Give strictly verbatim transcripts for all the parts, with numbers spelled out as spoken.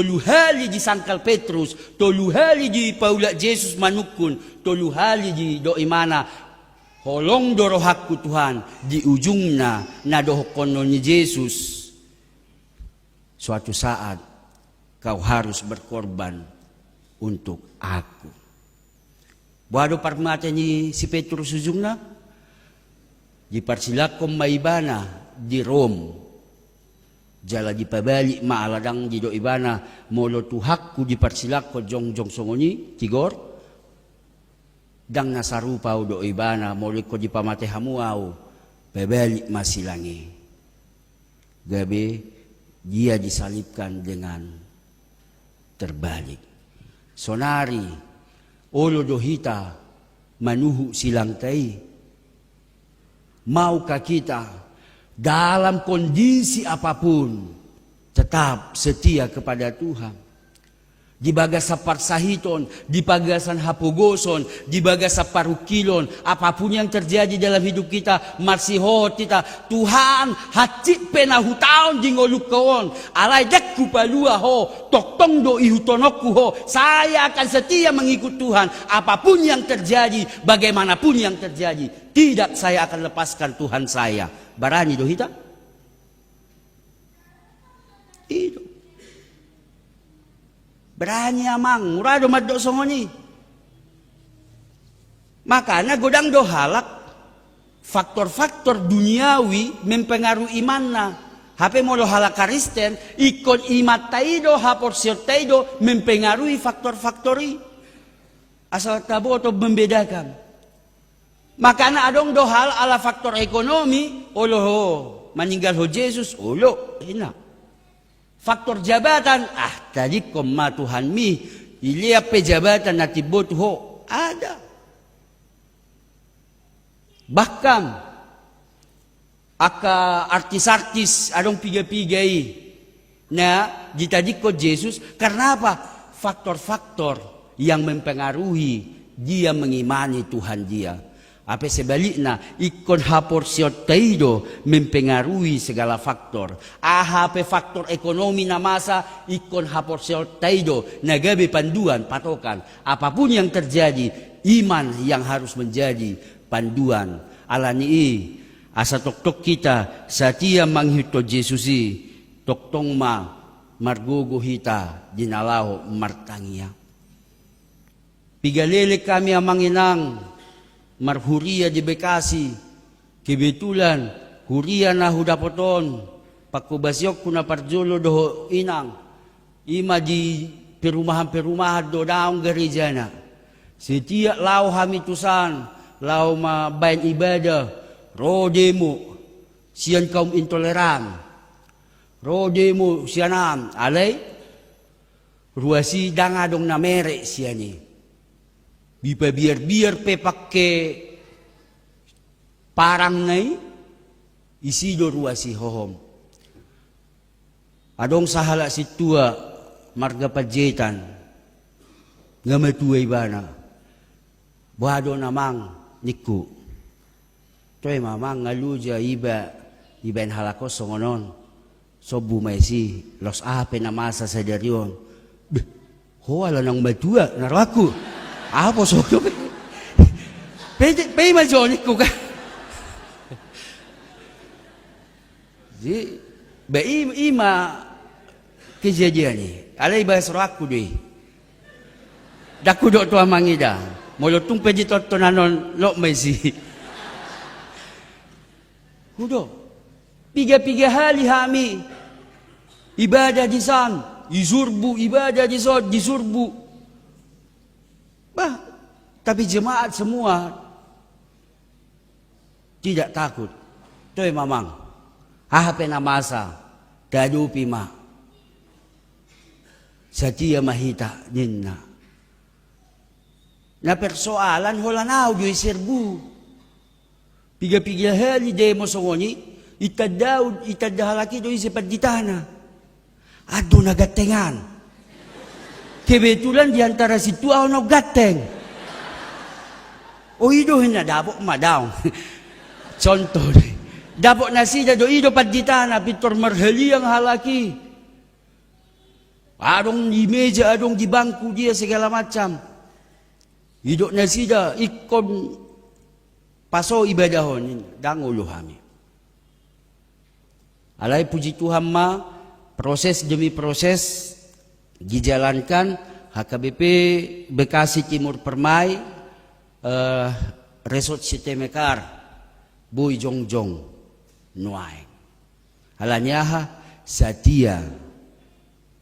Tolu hali disangkal Petrus, tolu hali dipaulak Jesus manungkun, tolu hali didok ibana, "Holong do rohangku, Tuhan." Di ujungna na dohononhon ni Jesus, "Suatu saat kau harus berkorban untuk Aku." Boha do parmate ni si Petrus ujungna? Diparsilangkon ma ibana di Rom. Jala dipabalik ma, ala ndang didok ibana, "Molo Tuhanku diparsilangkon jongjong songon i, tigor, ndang na sarupa ahu," didok ibana, "molo ingkon dipamate hamu ahu." Pabalik ma silang i. Gabe dia disalibkan dengan terbalik. Sonari, olo do hita manuhuk silangta i? Maukah kita dalam kondisi apapun tetap setia kepada Tuhan? Di bagasan parsahiton, di bagasan hapogoson, di bagasan parungkilon, apapun yang terjadi dalam hidup kita, marsihohot hita, "Tuhan, hansit pe na hutaon di ngolungku on, alai ndang hupalua Ho, tongtong do ihuthononku Ho, saya akan setia mengikut Tuhan, apapun yang terjadi, bagaimanapun yang terjadi, tidak saya akan lepaskan Tuhan saya." Barani do hita? I do. Barani, amang, mura do mandok songon i. Makana godang do halak, faktor-faktor duniawi mempengaruhi imanna. Hape molo halak Kristen, ingkon imanta i do, haporseaonta i do mempengaruhi faktor-faktor i. Asal taboto membedakan. Makana adong do halak ala faktor ekonomi, olo ho, maninggalhon Jesus, olo, enak. Faktor jabatan, ah, tadingkon ma Tuhanmi, dilean pe jabatan na timbo tu ho, ada. Bahkan, angka artis-artis adong piga-piga i na ditadingkon Jesus, karena apa? Faktor-faktor yang mempengaruhi dia mengimani Tuhan dia. Hape sebalikna, ingkon haporseaonta i do mempengaruhi segala faktor. Aha pe faktor ekonomi na masa, ingkon haporseaonta i do na gabe panduan, patokan. Apapun yang terjadi, iman yang harus menjadi panduan. Alani i, asa tongtong hita satia mangihuthon Jesus i, tongtong ma margogo hita di na laho martangiang. Piga leleng hami, amang inang, marhuria di Bekasi. Kebetulan, huria na hudapot on, pangkobasionku na parjolo dohot inang, i ma di perumahan-perumahan do, daong garejana. Setiap laho hami tusan, laho mambahen ibadah, ro demo sian kaum intoleran, ro demo sian an, alai ruas i ndang adong na merek sian i. Dipabiar-biar pe pangke parangna i, isi do ruas i hohom. Adong sahalak sintua marga Panjaitan, nga matua ibana. "Boha do on, amang?" ningku. "Toe ma, amang, nga loja iba, ibaen halak on songon on." Sombu ma isi, "Laos aha pe na masa sadari on?" "Beh, ho ala naung matua na rohangku. Aha poso on?" Pe, pe i ma jo ningku kan. Jadi, ba i, i ma kejadian i. Alai ibahas rohangku do i. Ndang hudok tu amang i da. Molo tung pe ditonton annon, lot ma isi. Hudok. Piga-piga hali hami ibadah di san, disurbu, ibadah di son, disurbu. Bah, tapi jemaat semua tidak takut. Toe ma, amang. Aha pe na masa, tahadopi ma. Satia ma hita, ninna. Na persoalan holan ahu do diserbu. Piga-piga hali demo songon i, itanda, itanda halak i do ise panditana. An do na ganteng an. Kebetulan di antara sintua ahu naung ganteng. O, i do ninna, dapot ma daong. Contoh do i. Dapot nasida do, i do panditana, pintor marhaliang halak i. Adong di meja, adong di bangku dia segala macam. Didok nasida ingkon paso ibadah on, ndang olo hami. Alai puji Tuhan ma, proses demi proses dijalankan. H K B P Bekasi Timur Permai, eh, Resort City Mekar, boi jongjong nuaeng. Alani aha? Satia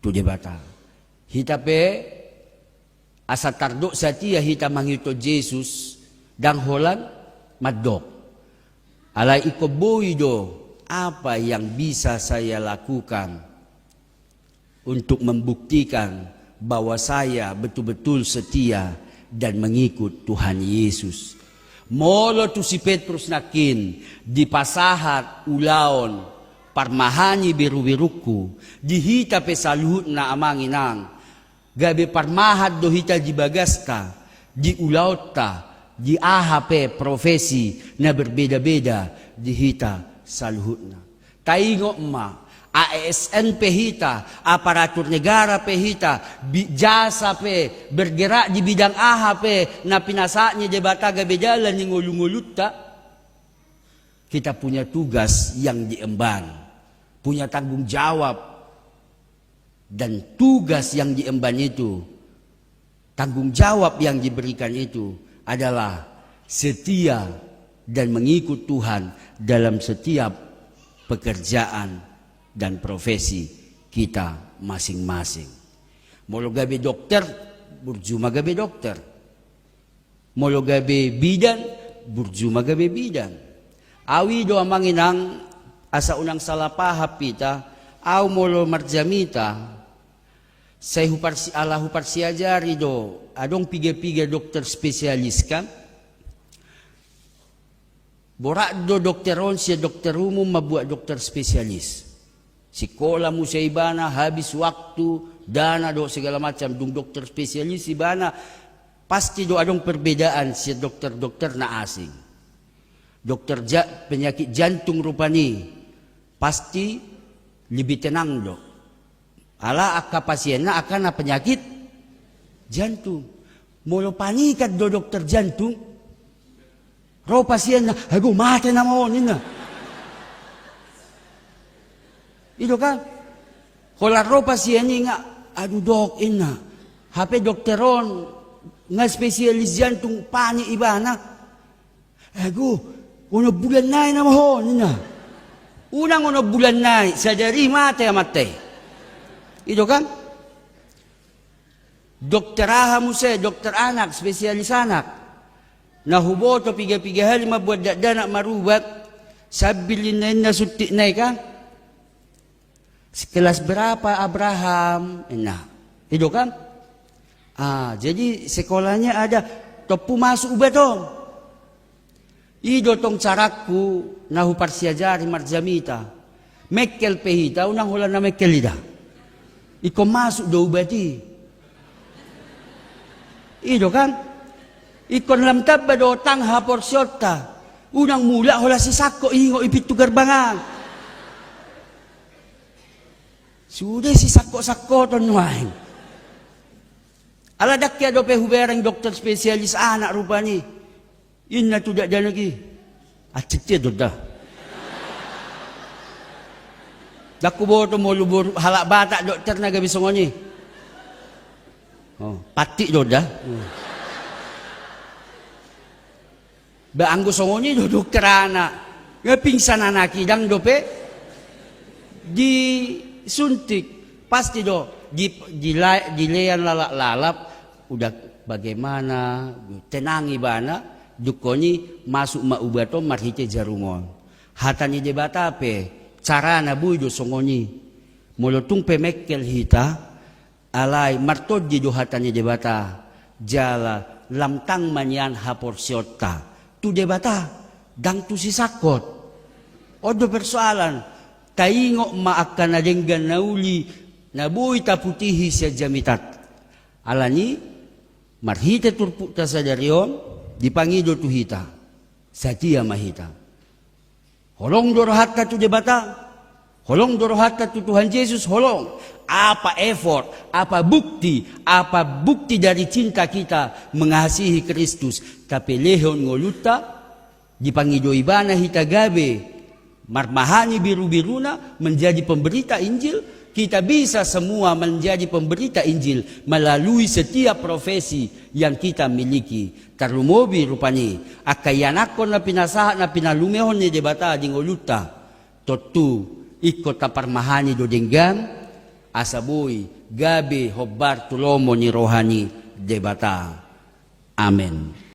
tu Debata. Hita pe asa tardok satia hita mangihut Jesus, ndang holan mandok. Alai ingkon boi do, apa yang bisa saya lakukan untuk membuktikan bahwa saya betul-betul setia dan mengikut Tuhan Yesus. Molo tu si Petrus nangkin dipasahat ulaon parmahani beruberungku, di hita pe saluhutna amang inang, gabe parmahan do hita di bagasta, di ulaonta, di aha pe profesi na berbeda-beda di hita saluhutna. Taingot ma, A S N pe hita, aparatur negara pe hita, bi-, jasa pe, bergerak di bidang aha pe na pinasahat ni Debata gabe dalan ni ngolu-ngolunta, kita punya tugas yang diemban, punya tanggung jawab. Dan tugas yang diemban itu, tanggung jawab yang diberikan itu adalah setia dan mengikut Tuhan dalam setiap pekerjaan dan profesi kita masing-masing. Molo gabe dokter, burju ma gabe dokter. Molo gabe bidan, burju ma gabe bidan. Au i do amang inang, asa unang salah paham hita, au molo marjamita, sai huparsi-, ala huparsiajari do, adong piga-piga dokter spesialis kan? Borat do dokter on sian dokter umum mambuat dokter spesialis. Sikola muse ibana, habis waktu, dana dohot segala macam, dung dokter spesialis ibana, pasti do adong perbedaan sian dokter-dokter na asing. Dokter ja-, penyakit jantung rupani, pasti lebih tenang do. Ala angka pasienna angka na penyakit jantung. Molo panikat do dokter jantung, ro pasienna, "Ago, mate nama on," ninna. I do kan? Holan ro pasien i nga, "Aduh dok," ninna. Hape dokter on nga spesialis jantung, panik ibana. "Ago, onom bulan nai nama on," ninna. Unang onom bulan nai, sadari mate amanta i. I do kan? Dokter aha muse, dokter anak, spesialis anak. Na huboto piga-piga hali mambuat dakdanak marubat, sambil ninna-ninna suntikna i kan. "Kelas berapa, Abraham?" ninna. I do kan? Ah, jadi sekolahnya ada, tompu masuk ubat on. I do tong carangku na huparsiajari marjamita. Mengkel pe hita, unang holan na mengkel i da. Ingkon masuk do ubat i. I do kan? Ingkon lam tamba do tang haporseaonta. Unang mulak holan sisangkot, ingot i pintu gerbang an. Sude sisangkot-sangkoton nuaeng. Ala ndang hea dope hubereng dokter spesialis anak rupani. Ninna tu dakdanak i. Antik dia do da. Ndang huboto molo boru halak Batak dokter na gabe songon i. Oh, pantik do da. Hmm. Ba anggo songon i do dokter anak, nga pingsan anak i ndang dope disuntik. Pasti do di, di, dilean lalap-lalap, udah bagaimana, tenang ibana, dungkon i masuk ma ubat on marhite jarum on. Hata ni Debata pe carana boi do songon i. Molo tung pe mengkel hita, alai martondi do hata ni Debata, jala lam tang ma nian haporseaonta tu Debata, ndang tu sisangkot. On do persoalan, taingot ma angka na denggan na uli, na boi taputihi sian jamitanta. Alani, marhite turpukta sadari on, dipangido tu hita, satia ma hita. Holong do rohanta tu Debata, Holong do rohanta tu Tuhan Jesus, holong. Apa effort, apa bukti, apa bukti dari cinta kita mengasihi Kristus? Tapelehon ngolunta, dipangido Ibana hita gabe marmahani birubiruna, menjadi pemberita Injil. Kita bisa semua menjadi pemberita Injil melalui setiap profesi yang kita miliki. Tarlumobi rupani angka ianakhon na pinasahat, na pinalumehon ni Debata di ngolunta. Tontu ingkon taparmahani do denggan, asa boi gabe hombar tu lomo ni roha ni Debata. Amen.